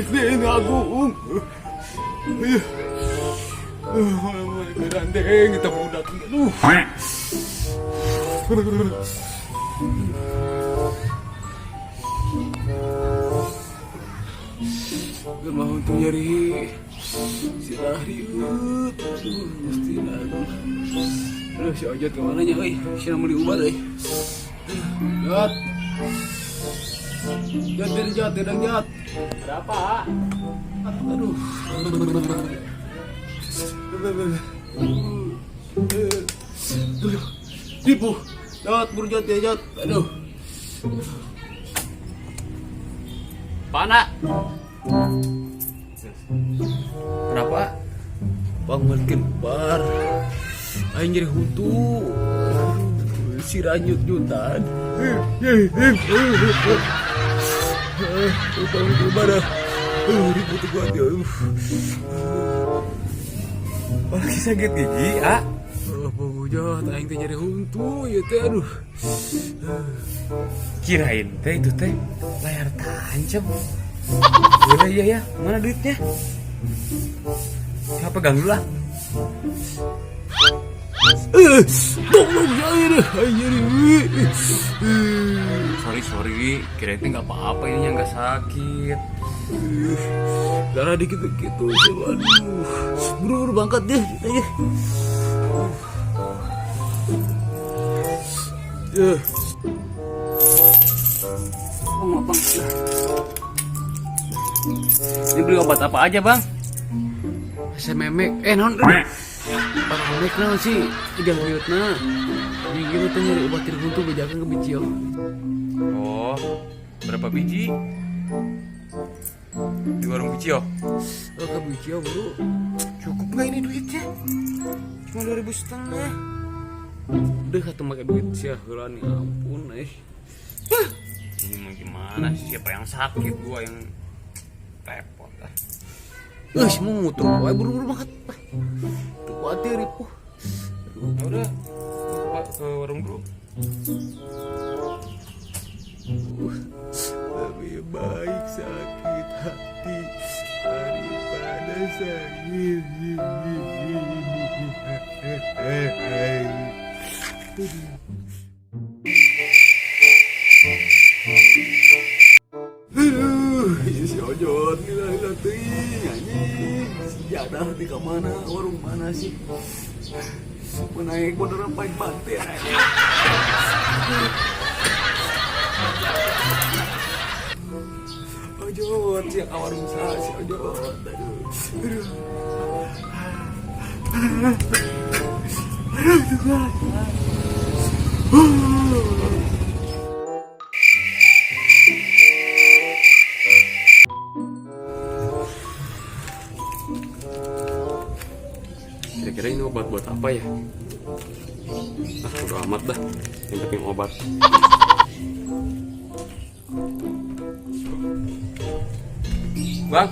Presiden Agung. Gandeng kita budak. Aduh. Mah untuk nyari si Rahriut. Aduh, Gusti Agung. Aduh, si Ojot kemana nya euy? Si beli obat euy. Jot. Jot, dari Jot, dari Jot. Berapa? Aduh. Aduh. Tipu. Jot, buru Jot ya Jot. Aduh. Pana. Kenapa? Bang makin bar. Aing jadi huntu. Si ranyut jutan. Bang gimana? Ribut gua dia. Lagi sakit gigi, ah? Oh, Bang aing teh nyari huntu ieu teh aduh. Kirain teh itu teh layar tancap. Udah iya ya, mana duitnya? Siapa pegang dulu lah. Tolong saya deh, aing nyeri. Sorry sorry, kirain teh nggak apa-apa ini nggak sakit. Darah dikit gitu sih, aduh. Buru-buru bangkat deh, aja. Eh. Bang, bang. Ini beli obat apa aja bang? Saya memek, eh non, obat memek naon sih, tiga na. Ini gitu tuh nyari obat tidur huntu bejakan ke bicio. Oh, berapa biji? Di warung Bicio. Oh ke bicio bro. Cukup nggak ini duitnya? Cuma 2.500. Udah kata pakai duit sih, heula nih ampun eh. Ini mau gimana sih? Siapa yang sakit? Gua yang repot lah. Eh, semua muter wae buru-buru banget. Tuh khawatir ripuh. Ya udah, gua ke warung dulu. Lebih baik sakit hati daripada sakit. Aduh, si Ojot gila-gila teuing anjing. Si jadah di mana warung mana sih? Mau naik beneran paling banting anjing. Ojot, si ka warung saha si Ojot. Aduh. Aduh. Aduh, Tuhan. Kira-kira ini obat buat apa ya? Ah, udah amat dah. Yang penting obat. Bang,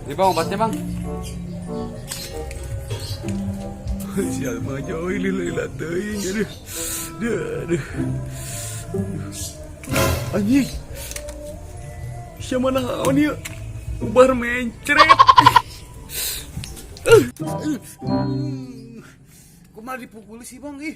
ini bang obatnya bang. Sial mah jauh lila teuing aduh. Aduh, aduh. Anjing. Siapa naon ieu? Ubar mencret. Kok malah dipukul sih bang ih?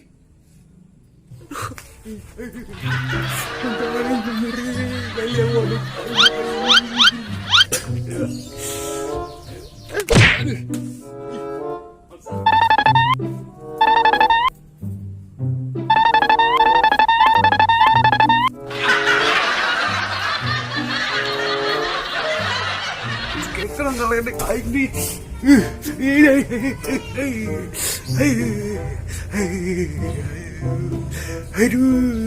Kira-kira ngeledek aing nih. Aduh.